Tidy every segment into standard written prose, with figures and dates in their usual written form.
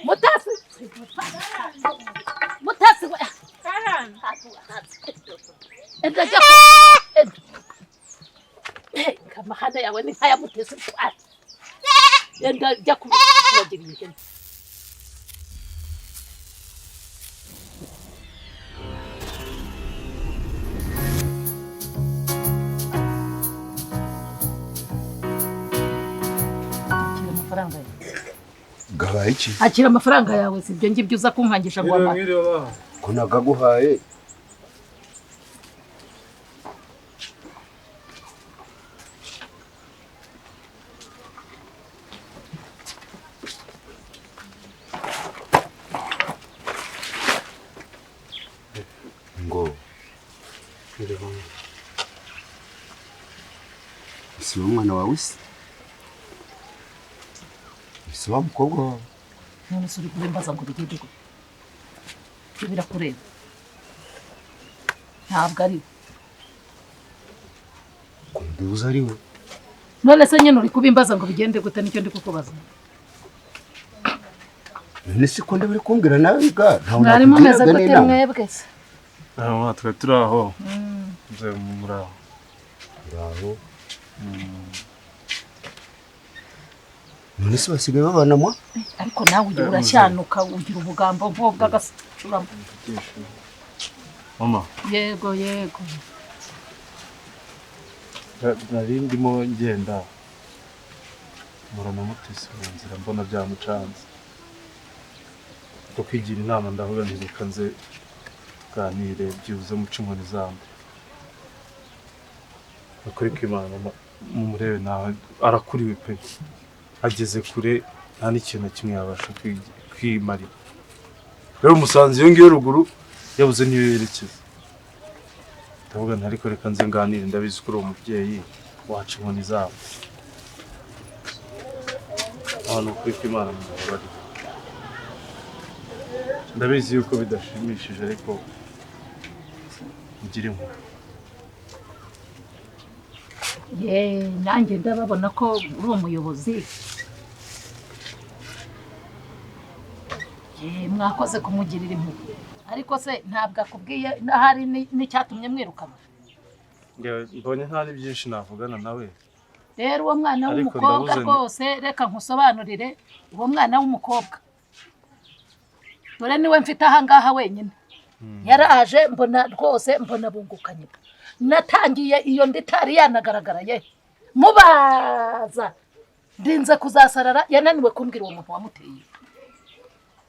Mutasi, Mutasi we. Enda jya enda. Hey, kamahane yawe ni nk'aya Mutesi twari. Enda jya kubagirira ihene. Akira amafaranga yawe. Gabaye iki? Akira amafaranga yawe, si ibyo ngibyo uza kunkangisha ngo Mwiriwe, amare. mwiriwe baho. Ko nagaguhaye? Ngo Mwiriwe. si wowe mwana wawe se? Si wa mukobwa wawe? None se uri kubimbaza ngo bigende gute? Ibyo birakureba. Ntabwo ari we. Ko mbibuze ari we. None se nyine uri kubimbaza ngo bigende gute, nicyo ndi kukubaza. None se ko ndabiri kumbwira nawe ga ntawe Mwari mumeze nakugiraga gute n'inama. mwebwe se? Ah, mama, twari turi aho. Nze muri aho. Ngaho. None se basigaye babana mwa? Ariko nawe ugira urashyanuka, ugira ubugambo nk'ubw'agasacuramo. Mama, Yego yego. nari ndimo ngenda mpura na Mutesi mu nzira, mbona byamucanze. Ko kwigira inama, ndavuga nti reka nze tuganire, byibuze muce inkoni zamba. Ukuri kw'Imana mama, mumurebe nawe arakuriwe pe, ageze kure, nta n'ikintu na kimwe yabasha kwimarira. Rero umusanze iyo ngiyo ruguru yabuze n'iyo yerekeza. Ndavuga nti ariko reka nze nganire, ndabizi ko uri umubyeyi waca inkoni zabo. Ahantu ukuri kw'Imana mubabarire. Ndabizi yuko bidashimishije, ariko mugire impuhwe. Ye, nanjye ndababona ko uri umuyobozi. Ye, mwakoze kumugirira impuhwe. Ariko se ntabwo akubwiye n'ahari n'icyatumye mwirukana? Ngewe mbonye nta ari byinshi navugana nawe. Rero uwo mwana Ariko w'umukobwa ndabuze rwose reka nkusobanurire, uwo mwana w'umukobwa dore niwe mfite ahangaha wenyine. Yaraje mbona rwose mbona bungukanye. Natangiye iyo nditari yanagaragara ye, mubaza ndinze kuzasarara, yananiwe kumbwira uwo muntu wamuteye.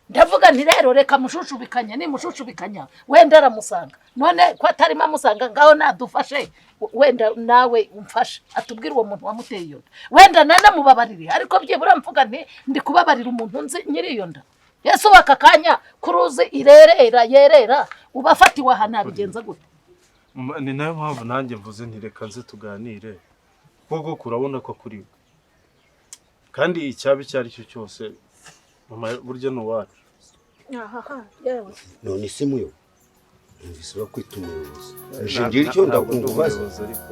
Ndavuga nti rero reka mushushubikanya, nimushushubikanya wenda aramusanga. None ko atarimo amusanga, ngaho nadufashe, wenda nawe umfashe atubwire uwo muntu wamuteye iyo nda, wenda nanamubabarire. Ariko byibura mvuga nti ndi kubabarira umuntu nzi nyiri iyo nda. Yesu aka kanya kuruzi irerera yerera ubafatiwe aha nabigenza gute? Mama, ni nayo mpamvu nanjye mvuze nti reka nze tuganire, kuko kurabona ko akuriwe, kandi icyaba icyo ari cyo cyose mama burya ni uwacu. Yewe. None se muyo numvise bakwita umuyobozi, nje ngira icyo Ntabwo ndi ndakubaza. umuyobozi, ariko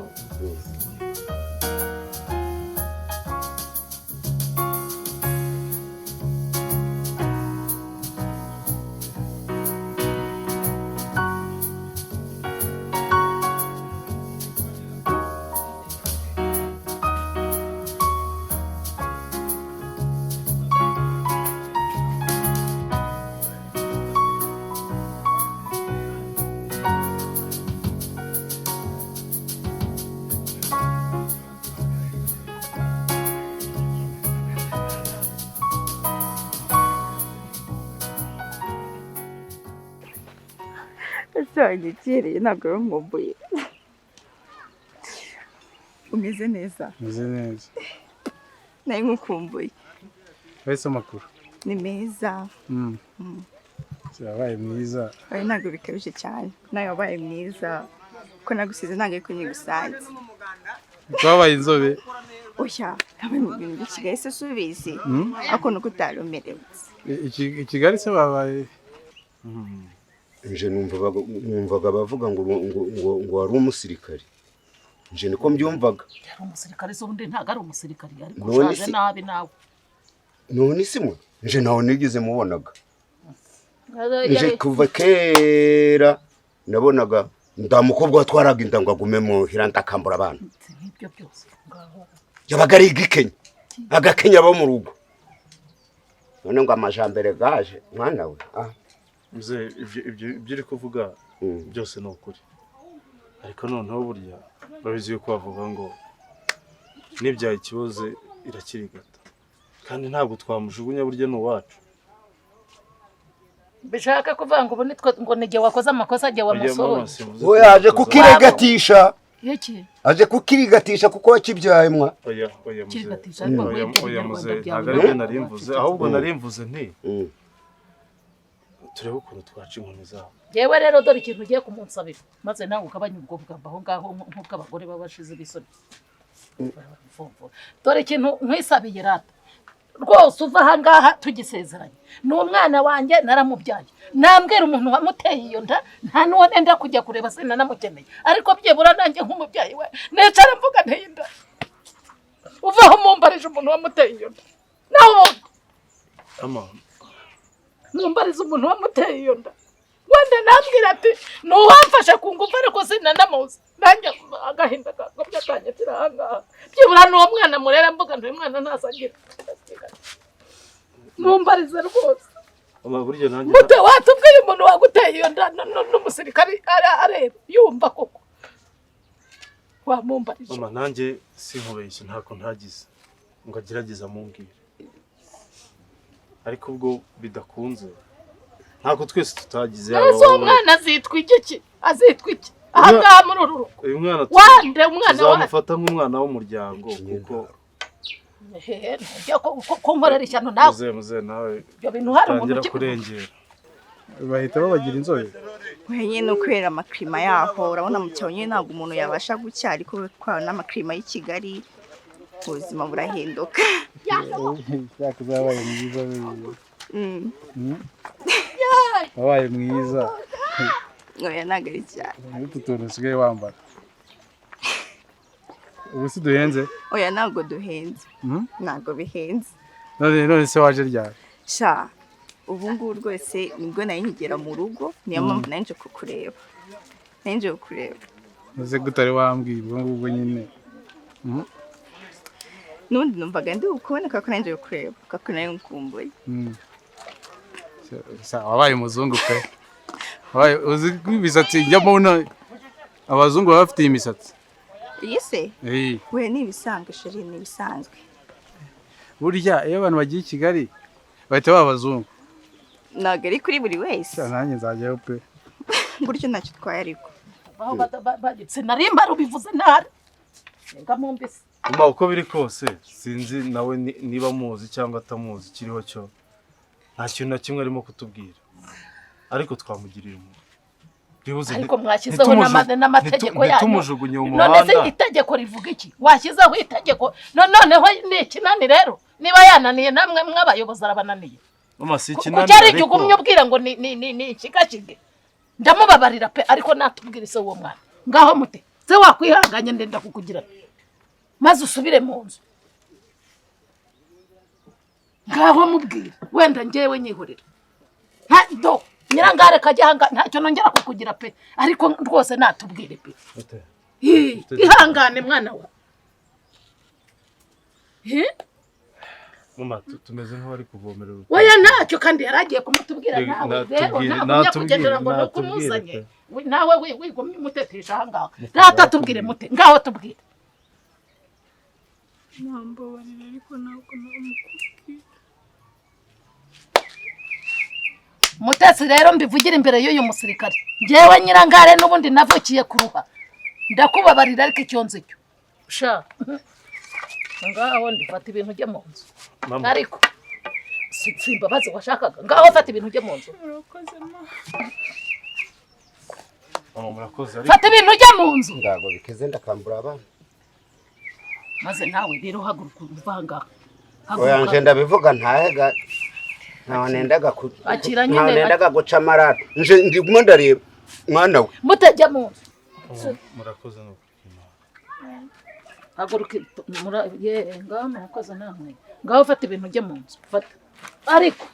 Ese wanyakiriye, ntabwo wari unkumbuye? Umeze neza? Meze neza. Nari nkukumbuye. Wese amakuru? Ni meza. Wabaye mwiza. Oya, ntabwo bikabije cyane, nawe wabaye mwiza ko nagusize, ntabwo ariko nyigusanze. Wabaye inzobe. Oya, nawe mu bintu by'i Kigali se si ubizi, ariko nuko utari umerewe. I Kigali se babaye? Nje numvaga bavuga ngo wari umusirikare, nje niko mbyumvaga. Yari umusirikare se? Ubundi ntabwo ari umusirikare, ariko None ushaje se- nabi nawe. None si mwe nje ntawe nigeze mubonaga. Nje kuva kera nabonaga nda mukobwa watwaraga inda ngo agume muhira ndakambura abana. Ibyo byose ngaho Yabaga ari igikenya. Agakenya bo mu rugo. None ngo amajambere gaje mwana we. Ah. Mzee, ibyo uri kuvuga byose ni ukuri. Ariko noneho burya babizi yuko bavuga ngo nibyaye ikiboze irakirigata. Kandi ntabwo twamujugunya, burya ni uwacu. Bishaka kuvuga ngo ubu nitwe ngo ni jye wakoze amakosa, jye Oya, wamusohoye. mama, simvuze We ko aje wakoze. kukirigatisha. Iki? Aje kukirigatisha kuko wakibyaye mwa. Oya, oya, mzee. Kirigatisha, ariko Oya, wibye oya, Ibinyarwanda mzee, byawe. ntabwo aribyo nari mvuze, ahubwo nari mvuze nti turebe ukuntu twaca inkoni zabo. Yewe rero dore ikintu ugiye kumunsabira, maze nawe ugabanye ubwo bwamba aho ngaho nk'ubw'abagore baba bashize ibisoni. Dore ikintu nkwisabiye rata, rwose uva aha ngaha tugisezeranye, ni umwana wanjye naramubyaye, nambwira umuntu wamuteye iyo nda, nta n'uwo nenda kujya kureba, sinanamukeneye, ariko byibura nanjye nk'umubyeyi we nicara mvuga nteye inda. Uvaho mumbarije umuntu wamuteye iyo nda, nawe ubundi Ama mumbarize umuntu wamuteye iyo nda, wenda nambwira ati ni uwamfashe ku ngufu ariko sinanamuzi, nanjye agahinda kagomye kanyitira aha ngaha. Byibura n'uwo mwana murera mvuga nti uyu mwana ntasagira, mumbarize rwose. Ama, burya nanjye Mute watubwiye umuntu waguteye iyo nda n'umusirikari areba yumva koko wamumbarije. Mama, nanjye sinkubeshye, ntako ntagize ngo agerageze amumbwire, ariko ubwo bidakunze ntako twese tutagize, yaba Ese uwo wowe. mwana azitwa iki? Azitwa iki aha ngaha muri uru rugo? Uyu mwana Wande umwana wande? tuzamufata nk'umwana w'umuryango kuko Hehe, ntujya kunkorera ishyano nawe. Muzehe, muzehe, nawe Ibyo bintu hari umuntu utangira ukibivuga? kurengera. Bahita babagira inzobe. Oya nyine ni ukubera amakirima yaho, urabona mu cyaro nyine ntabwo umuntu yabasha gucya, ariko kwa n'amakirima y'i Kigali ubuzima burahinduka. Yakuze wabaye mwiza. Wabaye mwiza. Oya ntabwo ari cyane. Utu tuntu usigaye wambara ubu si duhenze? Oya ntabwo duhenze. Ntabwo bihenze. None se waje ryari? Sha ubu ngubu rwose nibwo nari nkigera mu rugo, niyo mpamvu nari nje kukureba. Nari nje kukureba. Uze gutari wambwiye ubwo ngubwo nyine. N'ubundi numvaga ndi bukubone kubera ko nari nje kukureba, kubera ko nari nkukumbuye. Wabaye umuzungu pe. Wabaye, uzi ko imisatsi njya mbona abazungu baba bafite iyi misatsi. Iyi se? Eh. We ni ibisanzwe chéri, ni ibisanzwe. Burya iyo abantu bagiye i Kigali bahita baba abazungu. Ntabwo ari kuri buri wese. Sha, nanjye nzajyayo pe. Gutyo ntacyo utwaye ariko. Aho sinarimba rubivuze ntari nga mumbise. Mama, uko biri kose sinzi nawe niba muzi cyangwa atamuzi, kiriho cyo nta kintu na kimwe arimo kutubwira, ariko twamugiriye impuhwe. Byibuze Ariko mwashyizeho n'amategeko yanyu. ntitumujugunye mu None se muhanda. itegeko rivuga iki? Washyizeho itegeko noneho ni ikinani rero, niba yananiye namwe mw'abayobozi arabananiye. Mama, si ikinani, Kuki ari igihe ariko ugumye ubwira ngo ni ikigakige? Ndamubabarira pe, ariko natubwire se uwo mwana. Ngaho mute se wakwihanganye, ndenda kukugira maze usubire mu nzu. Ngaho mubwira wenda njyewe nyihorera. Nta do nyirangare kajya ahanga, ntacyo nongera kukugira pe, ariko rwose natubwire pe. Mute. Hi, ihangane mwana wa. Hi? Mama, tumeze nk'abari kuvomerera urutoki. Oya ntacyo, kandi yari agiye kumutubwira. Yego, Nawe rero natubwire, nagumya kugendera ngo ni uko natubwire umuzanye. pe. Nawe wigumye umutetesha aha ngaha. Rata tubwire mute, ngaho tubwire. Mwambabarira ariko ntabwo namukubwira. Mutesi rero mbivugira imbere y'uyu musirikare, njyewe nyirangare n'ubundi navukiye kuruha, ndakubabarira, ariko icyo nzi cyo sha ngaho ndifata ibintu ujye mu nzu. Mama. Ariko si imbabazi washakaga, ngaho fata ibintu ujye mu nzu. Urakoze ma. Mama, murakoze ariko Fata ibintu ujye mu nzu. Ntabwo bikeze ndakambura abana. Maze nawe rero haguruka uva aha ngaha. Oya nje Haguruka. ndabivuga ntahega ntaho nendaga ku Akira nyine, ntaho nendaga guca amarara, nje ndimo ndareba mwana we. Mutajya mu nzu. Mama, murakoze no kwimana. Haguruka ye, ngaho murakoze namwe. Ngaho fata ibintu ujye mu nzu, fata. Ariko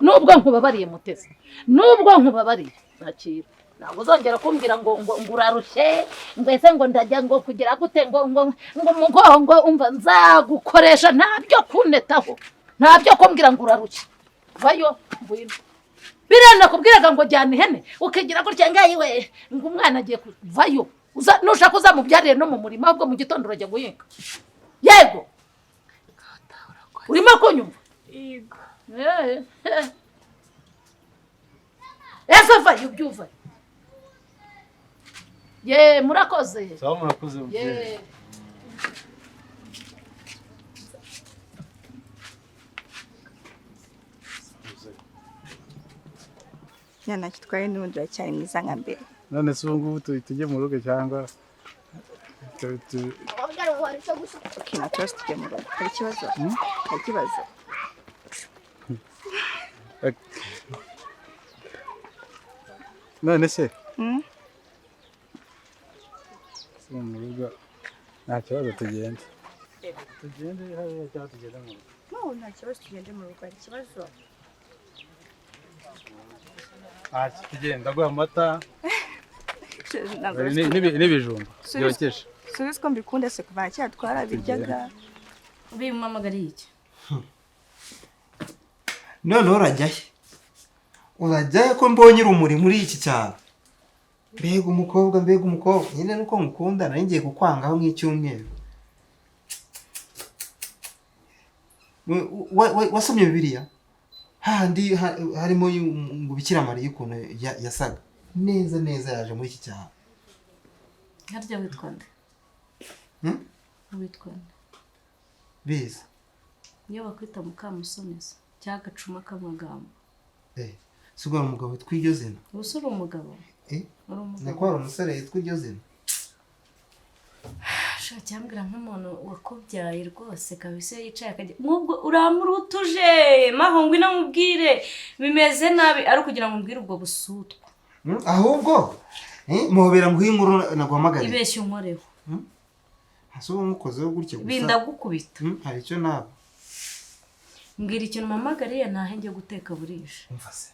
nubwo nkubabariye Mutesi, nubwo nkubabariye, nakira. Ntabwo uzongera kumbwira ngo urarushye, ngo ese ngo ndajya ngo kugira gute, ngo umugongo, umva nzagukoresha, ntabyo kunetaho, ntabyo kumbwira ngo urarushye. Vayo ngwino. Biriya nakubwiraga ngo jyana ihene, ukigira gutya ngayiwe, ngo umwana agiye kuvayo. Nushaka uzamubyarire no mu murima, ahubwo mu gitondo urajya guhinga. Yego. Urimo kunyumva? Yego. Ese vayo ubyuva. Ye, murakoze. Sawa, murakoze mubyeyi. Ye. Nyana kitwaye n'ubundi uracyari mwiza nka mbere. None se ubu ngubu tujye mu rugo cyangwa Okay, nta kibazo, tujye mu rugo. Hari ikibazo? Hari ikibazo? None se Mm? Si mu rugo nta kibazo, tugende hariya cyangwa tugende mu rugo? No, nta kibazo, tugende mu rugo. Hari ikibazo? Nta tugenda, ndaguha amata Ntabwo n'ibijumba byokeje. Subiza ko mbikunda se, kuva kera twarabiryaga. Bimpamagariye iki? Noneho urajyahe? Urajyahe ko mbonye urumuri muri iki cyaro? Mbega umukobwa, mbega umukobwa! Nyine nuko ngukunda, nari ngiye kukwangaho nk'icyumweru. Wasomye Bibiliya hahandi harimo ngo Bikira Mariya ukuntu yasaga neza neza yaje muri iki cyaro. Harya witwa nde? Hmm? Witwa nde? Biza. Iyo bakwita Mukamusoneza cyangwa agacuma k'amagambo. Eh, si ubwo hari umugabo witwa iryo zina? Ubu se uri umugabo? Eh? Uri umugabo? Nako hari umusore witwa iryo zina. Shaka cyambwira nk'umuntu wakubyaye rwose kabisa, iyo yicaye akajya nk'ubwo uramurutuje maho, ngwino mubwire bimeze nabi, ari ukugira ngo umbwire ubwo busutwa. Ahubwo muhobera nguhe inkuru naguhamagariye. Ibeshya unkoreho. Ese ubu nkukozeho gutya gusa? Bindagukubita. Hari icyo naba? Mbwira ikintu mpamagariye, ntahe njye guteka, burije. Umva se.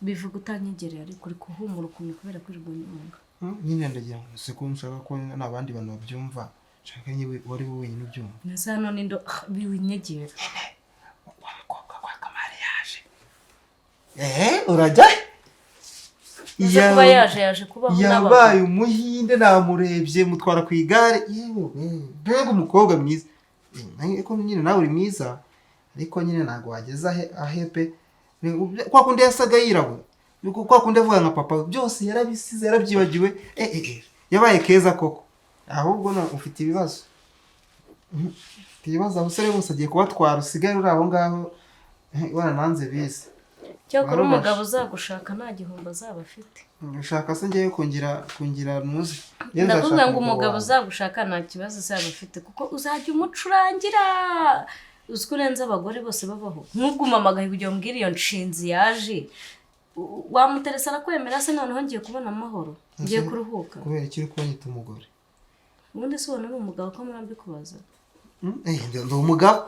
Bivuga utanyegereye, ariko uri kuhumura ukuntu kubera kwirirwa unyunga. Nyine ndagira ngo si ko nshaka ko n'abandi bantu babyumva, nshaka nyine wari wowe wenyine ubyumva. Nase hano nindo biwinyegera? Wa mukobwa kwa Kamari yaje. Eh, urajya? Ese kuba yaje kubaho n'abagabo? Yabaye umuhinde, namurebye mutwara ku igare. Yewe we, mbega umukobwa mwiza! Ariko nyine nawe uri mwiza, ariko nyine ntabwo wageza ahe pe. Kwa kundi yasaga yirabura, kwa kundi avuga nka papa, byose yarabisize, yarabyibagiwe. Eh, eh, eh. Yabaye keza koko. Ahubwo no ufite ibibazo. Ufite ibibazo, abasore bose agiye kubatwara, usigare uri aho ngaho warananze bise. Cyakora Warubashe. umugabo uzagushaka nta gihombo azaba afite. Ushaka se ngewe kungira ntuzi? Njyewe Ndakuvuga nzashaka ngo umugabo wanjye. uzagushaka nta kibazo azaba afite, kuko uzajya umucurangira. Uzi ko urenze abagore bose babaho? Nk'ubwo umamagaye kugira ngo umbwire iyo nshinzi yaje, wamuteresa arakwemera se? Noneho ngiye kubona amahoro, ngiye kuruhuka. Kubera icyo uri kunyita umugore? Ubundi se ubona uri umugabo ko murambi kubaza? Ndi umugabo,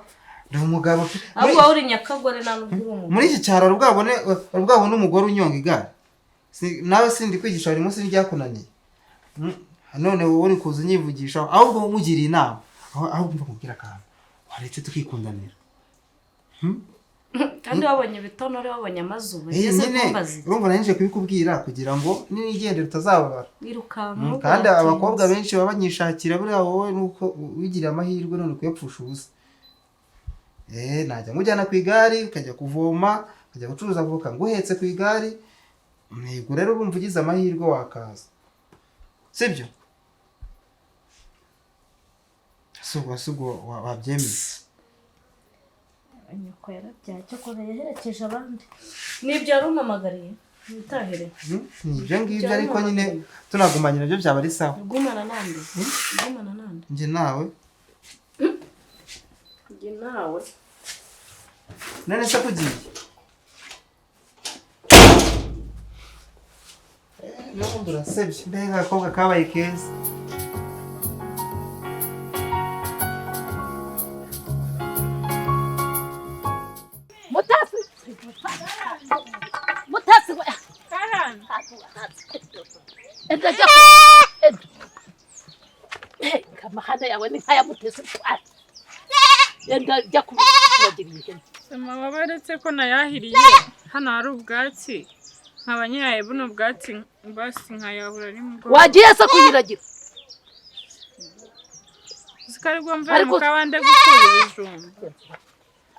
ndi umugabo pe. Ahubwo wowe uri nyakagore, nta nubwo uri umugabo. Muri iki cyaro wari bwabone umugore unyonga igare? Nawe sindi kwigisha buri munsi n'iryakunaniye. None wowe uri kuza unyivugisha, ahubwo nkugiriye inama, aho mva nkubwira akantu, waretse tukikundanira. Kandi wabonye ibitonore, wabonye amazuba. Eh, Ugeze nyine kumbaza iki? urumva nari nje kubikubwira kugira ngo nigendera utazababara. Wirukanka. Kandi abakobwa benshi baba banyishakira, buriya wowe nuko wigiriye amahirwe none kuyapfusha ubusa. Eh, najya nkujyana ku igare, ukajya kuvoma, ukajya gucuruza avoka nguhetse ku igare. Yego, rero urumva ugize amahirwe wakaza, sibyo? Si ubwo wabyemeye? Nyoko yarabyaye, cyakora yaherekeje abandi. Nibyo yari umpamagariye? Witahire. Ni ibyo ngibyo, ariko nyine tunagumanye nabyo byaba ari sawa. Gumana nande? Gumana nande? Njye nawe. Njye nawe. None se kugiye? N'ubundi urasebye. Mbega agakobwa kabaye keza! Enda jya enda. Hey, amahane yawe ni nk'aya Mutesi twari. Enda jya kuragira iyi hene. Mama, baretse ko nayahiriye hano hari ubwatsi, nkaba nyihaye buno bwatsi basi nkayahura nimugoroba. Wagiye se kuyiragira? Uzi ko aribwo mvuye mu kabande gukura ibijumba.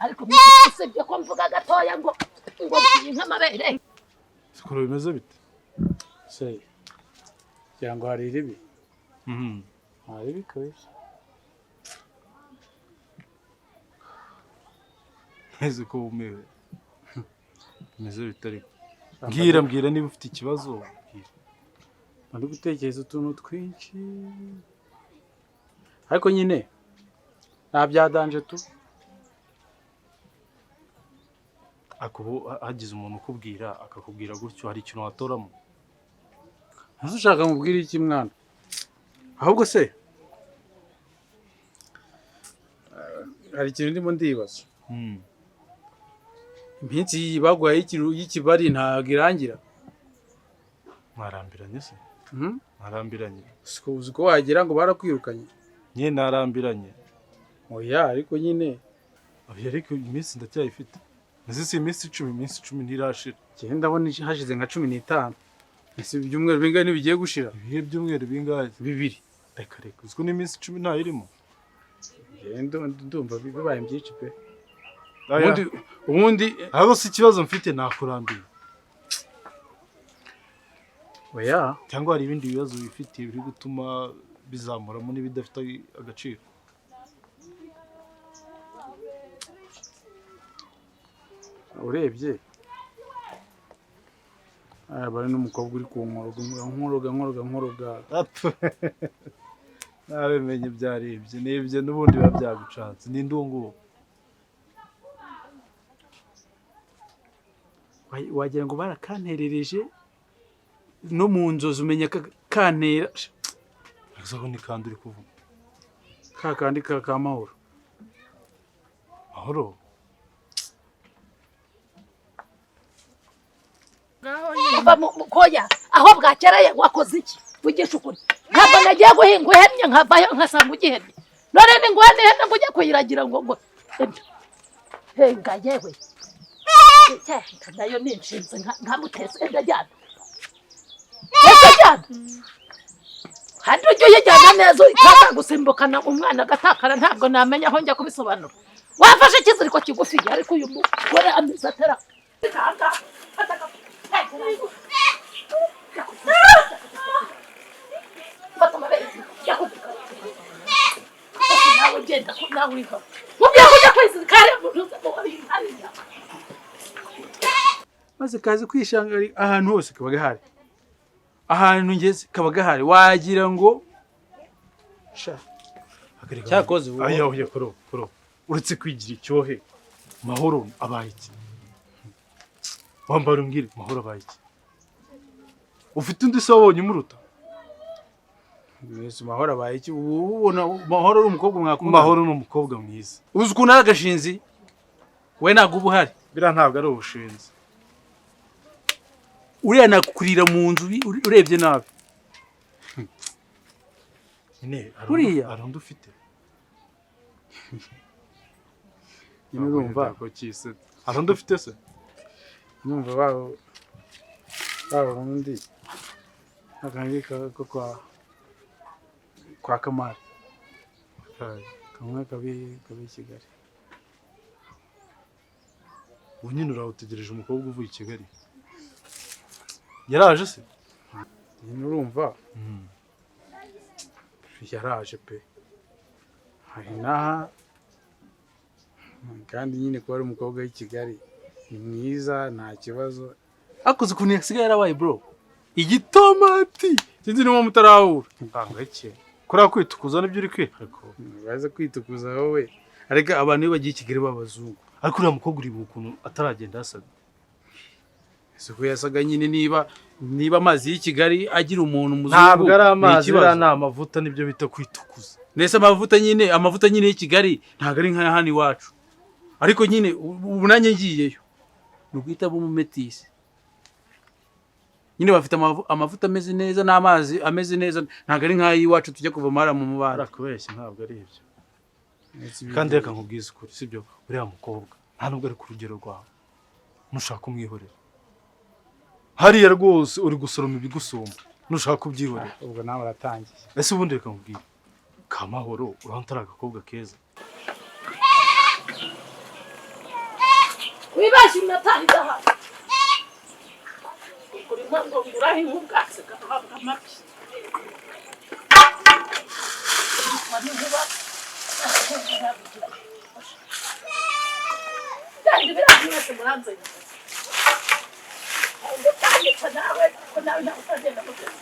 Ariko usibye ko mvuga gatoya ngo ngiye nk'amabere. Sikoro bimeze bite? Se kugira ngo hari iribi. Hari iribi kabisa. Nteze ko wumiwe. Bimeze bite ariko? Mbwira niba ufite ikibazo. Ndi gutekereza utuntu twinshi. Ariko nyine nta byadanje tu. Akubu hagize umuntu ukubwira akakubwira gutyo hari ikintu watoramo. Ntuzi ushaka mubwira iki mwana? Ahubwo se hari ikintu ndimo ndibaza. Iminsi baguhaye y'ikibari ntabwo irangira. Mwarambiranye se? Mwarambiranye. Uzi ko wagira ngo barakwirukanye. Nye narambiranye. Oya ariko nyine. Oya ariko iminsi ndacyayifite. Nzi si iminsi 10, iminsi 10 ntirashira. Njye ndabona hashize nka 15. Ese ibyumweru bingahe ntibigiye gushira? Ibihe byumweru bingahe? 2. Reka reka, uziko n'iminsi 10 ntayirimo. Njye ndumva bibaye byinshi pe. Ubundi ahubwo si ikibazo mfite nakurambiye. Oya cyangwa hari ibindi bibazo wifitiye biri gutuma bizamuramo n'ibidafite agaciro. Urebye bari n'umukobwa uri kunkoroga nkoroga. Nabimenye byaribye nibye n'ubundi biba byagucanze. Ni ndungu wagira ngo barakanterereje no mu nzozi umenya kantera. Azaho ni kandi uri kuvuga ka kandi ka Mahoro. Mahoro kuva koya aho bwakereye wakoze iki? Vugisha ukuri. Ntabwo nagiye guhinga uhemye nkavayo nkasanga ugihemye. None ni ngwane ihene ngo ujye kuyiragira ngo henga yewe. Nayo ni inshinzi nka Mutesi. Enda jyana. Enda jyana. Kandi ujye uyijyana neza utazagusimbukana umwana agatakara, ntabwo namenya aho njya kubisobanura. Wafashe ikiziriko kigufi ariko uyu mugore ameze atera. Maze kazi kwishanga ahantu hose kaba gahari. Ahantu ngeze kaba gahari wagira ngo sha cyakoze ubu. Aya oya koro uretse kwigira icyohe. Mahoro abaye iki? Wambara umbwire Mahoro abaye iki? Ufite undi se wabonye umuruta? Mwese Mahoro abaye iki? Ubona Mahoro ari umukobwa mwakunda? Mahoro ni umukobwa mwiza. Uzi ukuntu ari agashinzi? We ntabwo uba uhari. Biriya ntabwo ari ubushinzi. Uriya nakukurira mu nzu urebye nabi. Nyine Uriya hari undi ufite? Nyine urumva ko cyise. Hari undi ufite se? Numva babo undi akangi ko kwa Kamari. Kamwe kabi Kigali. Ubu nyine urawutegereje umukobwa uvuye i Kigali. Yaraje se? Nyine urumva yaraje pe. Hari naha kandi nyine kuba ari umukobwa w'i Kigali ni mwiza nta kibazo. Akoze ukuntu yasigaye yarabaye bro. Igitomati sinzi niba mutarahura. Hangayike. Kuriya kwitukuza nibyo uri kwihariko. Baza kwitukuza wowe. Ariko abantu iyo bagiye i Kigali b'abazungu. Ariko uriya mukobwa uri ukuntu ataragenda yasaga. Isuku yasaga nyine niba amazi y'i Kigali agira umuntu muzungu. Ntabwo ari amazi, ni amavuta nibyo bita kwitukuza. Nese amavuta nyine y'i Kigali ntabwo ari nka hano iwacu. Ariko nyine ubu nanjye ngiyeyo. Ni uguhita bumumetisi. Nyine bafite amavuta ameze neza n'amazi ameze neza, ntabwo ari nk'ay'iwacu tujya kuvoma hariya mu mubanda. Arakubeshya, ntabwo ari ibyo. Kandi reka nkubwize ukuri, sibyo? Uriya mukobwa nta nubwo ari ku rugero rwawe, nushaka umwihorera hariya rwose uri gusoroma ibigusumba, nushaka kubyihorera. Ubwo nawe uratangiye. Ese ubundi reka nkubwire, Kamahoro urabona atari agakobwa keza? Wibeshye unataha idahari. Urimo ngo ngurahe nk'ubwatsi gahabwa amabyi. Kandi biriya mwese muranzanye. Utanyica nawe kuko nawe ntabwo utagenda mugeze.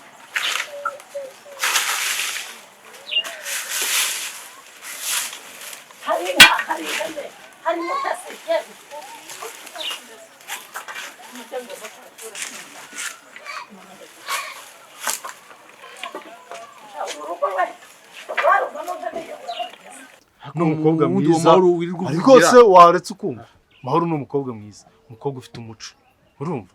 Hari inka, hari ihene, hari mutasi, yewe. Ni umukobwa Ubundi uwo mwiza. Mahoro wirirwa Ariko uvugira. se waretse ukumva, Mahoro ni umukobwa mwiza, umukobwa ufite umuco, urumva?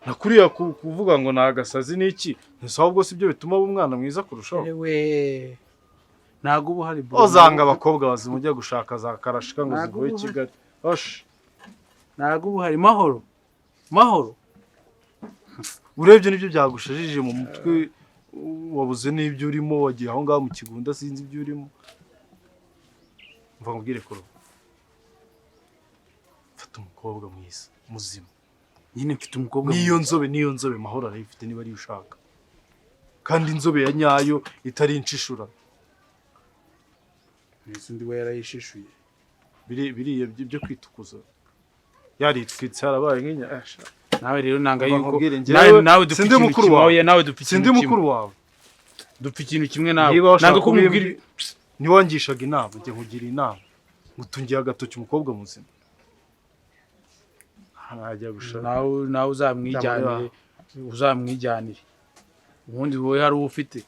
Nakuriya kuvuga ngo ni agasazi n'iki, ntese ahubwo si byo bituma aba umwana mwiza kurushaho? Ewe, ntabwo uba uhari bro. Uzanga abakobwa bazima ujya gushaka za karashika ngo Ntabwo zivuye i uba uhari. Kigali. Osh. Ntabwo uba uhari Mahoro. Mahoro. Urebye nibyo byagushajije mu mutwe, wabuze n'ibyo urimo, wagiye aho ngaho mu kigunda sinzi ibyo urimo. Mva nkubwire kuro, mfite umukobwa mwiza muzima. Nyine mfite umukobwa Niyo mwiza. nzobe, niyo nzobe Mahoro arayifite niba ariyo ushaka, kandi inzobe ya nyayo itari inshishura. Mbese undi we yarayishishuye. Biriya byo kwitukuza yaritwitse harabaye nk'inya. Nawe rero nanga Mva yuko nkubwire, njyewe nawe dupfa sindi ikintu mukuru kimwe. wawe. Oya, nawe dupfa Sindi ikintu mukuru kimwe. wawe. Dupfa ikintu kimwe nawe. Niba washaka Nanga ko kubimbwira, umubwira. ntiwangishaga inama, njye nkugira inama ngutungiye agatoki umukobwa muzima. Najya gushaka. Nawe uzamwijyanire, uzamwijyanire. Ubundi wowe hari uwo ufite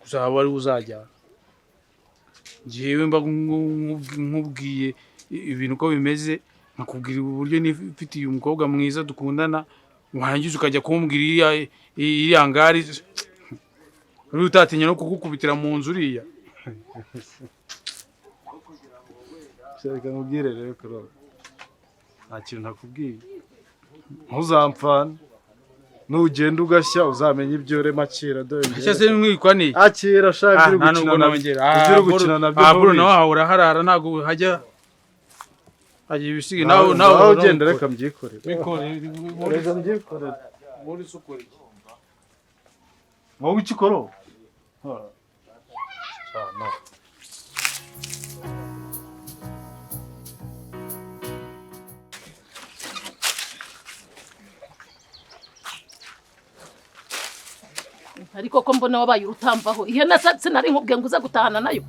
uzaba ari uzajyana. Njyewe mba nkubwiye ibintu uko bimeze, nkakubwira uburyo nifitiye umukobwa mwiza dukundana, warangiza ukajya kumbwira iriya ngari uri utatinya no kugukubitira mu nzu uriya. Reka nkubwire rero kuro, nta kintu ntakubwiye, ntuzampfane nugenda ugashya uzamenye ibyo urema. Akira dore njyewe. Ese se mwikwa ni Akira sha, ibyo uri nta gukina nubwo nabyo, nongera. ibyo uri gukina nabyo Bro, ntubizi. nawe ahora harara, ntabwo hajya hajya ibisiga. Nawe Nawe nawe ugenda, reka mbyikorere. Bikore. Reka mbyikorere. Muri sukuri. Wowe icyo ukora ubu? Ariko ko mbona wabaye urutamvaho, ihene se sinari nkubwiye ngo uze gutahana nayo?